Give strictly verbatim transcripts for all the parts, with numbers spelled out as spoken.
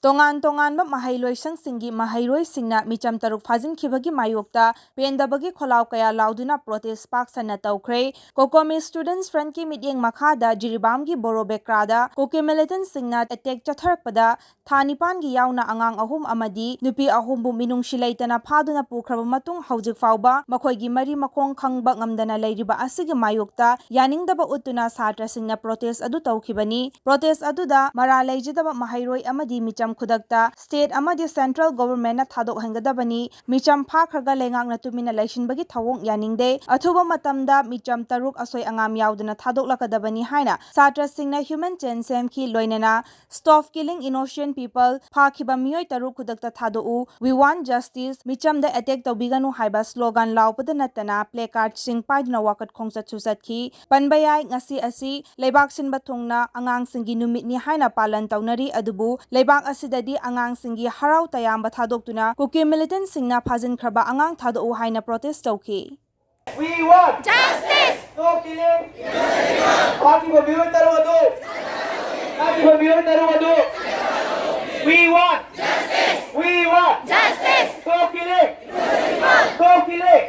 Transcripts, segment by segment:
ꯇꯣꯉꯥꯟ ꯇꯣꯉꯥꯟꯕ ꯃꯍꯩꯂꯣꯏꯁꯪꯁꯤꯡꯒꯤ ꯃꯍꯩꯔꯣꯏꯁꯤꯡꯅ ꯃꯤꯆꯝ ꯇꯔꯨꯛ ꯐꯥꯖꯤꯟꯈꯤꯕꯒꯤ ꯃꯥꯌꯣꯛꯇ ꯄꯦꯟꯗꯕꯒꯤ ꯈꯣꯜꯂꯥꯎ ꯀꯌꯥ ꯂꯥꯎꯗꯨꯅ protest ꯄꯥꯛ ꯁꯟꯅ ꯇꯧꯈ꯭ꯔꯦ꯫ COCOMI Students Front ꯀꯤ ꯃꯤꯠꯌꯦꯡ ꯃꯈꯥꯗ ꯖꯤꯔꯤꯕꯥꯝꯒꯤ ꯕꯣꯔꯣ ꯕꯦꯀ꯭ꯔꯥꯗ ꯀꯨꯀꯤ militant ꯁꯤꯡꯅ attack ꯆꯠꯊꯔꯛꯄꯗ ꯊꯥ ꯅꯤꯄꯥꯟꯒꯤ ꯌꯥꯎꯅ ꯑꯉꯥꯡ ꯑꯍꯨꯝ ꯑꯃꯗꯤ ꯅꯨꯄꯤ ꯑꯍꯨꯝꯕꯨ ꯃꯤꯅꯨꯡꯁꯤ ꯂꯩꯇꯅ ꯐꯥꯗꯨꯅ ꯄꯨꯈ꯭ꯔꯕ ꯃꯇꯨꯡ ꯍꯧꯖꯤꯛ ꯐꯥꯎꯕ ꯃꯈꯣꯏꯒꯤ ꯃꯔꯤ ꯃꯈꯣꯡ ꯈꯪꯕ ꯉꯝꯗꯅ ꯂꯩꯔꯤꯕ ꯑꯁꯤꯒꯤ ꯃꯥꯌꯣꯛꯇ ꯌꯥꯅꯤꯡꯗꯕ ꯎꯠꯇꯨꯅ ꯁꯥꯇ꯭ꯔꯁꯤꯡꯅ protest ꯑꯗꯨ ꯇꯧꯈꯤꯕꯅꯤ꯫ Protest ꯑꯗꯨꯗ ꯃꯔꯥꯜ ꯂꯩꯖꯗꯕ ꯃꯍꯩꯔꯣꯏ ꯑꯃꯗꯤ ꯃꯤꯆꯝ ꯈꯨꯗꯛꯇ state ꯑꯃꯗꯤ central government ꯅ ꯊꯥꯗꯣꯛꯍꯟꯒꯗꯕꯅꯤ꯫ ꯃꯤꯆꯝ ꯐꯥꯈ꯭ꯔꯒ ꯂꯩꯉꯥꯛꯅ ꯇꯨꯃꯤꯟꯅ ꯂꯩꯁꯤꯟꯕꯒꯤ ꯊꯧꯑꯣꯡ ꯌꯥꯅꯤꯡꯗꯦ꯫ ꯑꯊꯨꯕ ꯃꯇꯝꯗ ꯃꯤꯆꯝ ꯇꯔꯨꯛ ꯑꯁꯣꯏ ꯑꯉꯥꯝ ꯌꯥꯎꯗꯅ ꯊꯥꯗꯣꯛꯂꯛꯀꯗꯕꯅꯤ ꯍꯥꯏꯅ ꯁꯥꯇ꯭ꯔꯁꯤꯡꯅ human chain ꯁꯦꯝꯈꯤ꯫ ꯂꯣꯏꯅꯅ "Stop killing innocent people", "ꯐꯥꯈꯤꯕ ꯃꯤꯑꯣꯏ ꯇꯔꯨꯛ ꯈꯨꯗꯛꯇ ꯊꯥꯗꯣꯛꯎ", "We want justice", "ꯃꯤꯆꯝꯗ attack ꯇꯧꯕꯤꯒꯅꯨ" ꯍꯥꯏꯕ slogan ꯂꯥꯎꯕꯗ ꯅꯠꯇꯅ placard ꯁꯤꯡ ꯄꯥꯏꯗꯨꯅ ꯋꯥꯀꯠ ꯈꯣꯡꯆꯠꯁꯨ ꯆꯠꯈꯤ꯫ ꯄꯟꯕ ꯌꯥꯏ, ꯉꯁꯤ ꯑꯁꯤ ꯂꯩꯕꯥꯛ ꯁꯤꯟꯕ ꯊꯨꯡꯅ ꯑꯉꯥꯡꯁꯤꯡꯒꯤ ꯅꯨꯃꯤꯠꯅꯤ ꯍꯥꯏꯅ ꯄꯥꯂꯟ ꯇꯧꯅꯔꯤ, ꯑꯗꯨꯕꯨ ꯂꯩꯕꯥꯛ ꯑꯁꯤꯗꯗꯤ ꯑꯉꯥꯡꯁꯤꯡꯒꯤ ꯍꯔꯥꯎ ꯇꯌꯥꯝꯕ ꯊꯥꯗꯣꯛꯇꯨꯅ ꯀꯨꯀꯤ militant ꯁꯤꯡꯅ ꯐꯥꯖꯤꯟꯈ꯭ꯔꯕ ꯑꯉꯥꯡ ꯊꯥꯗꯣꯛꯎ ꯍꯥꯏꯅ protest ꯇꯧꯈꯤ꯫ We want justice. Stop killing. ꯐꯥꯈꯤꯕ ꯃꯤꯑꯣꯏ ꯇꯔꯨꯛ ꯑꯗꯨ, ꯐꯥꯈꯤꯕ ꯃꯤꯑꯣꯏ ꯇꯔꯨꯛ ꯑꯗꯨ, we want justice. We want justice. Stop killing. Stop killing.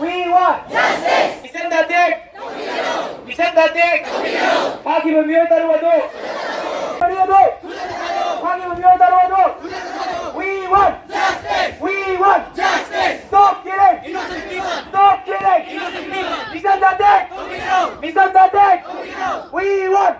We want justice. Mission Datek. Mission Datek. ꯐꯥꯈꯤꯕ ꯃꯤꯑꯣꯏ ꯇꯔꯨꯛ ꯑꯗꯨ, ꯃꯔꯤ ꯑꯗꯨ, ꯐꯥꯈꯤꯕ ꯃꯤꯑꯣꯏ ꯇꯔꯨꯛ ꯑꯗꯨ, we want justice. We want justice. Stop killing. Innocent people. Stop killing. Innocent people. Mission Datek. Mission Datek. We want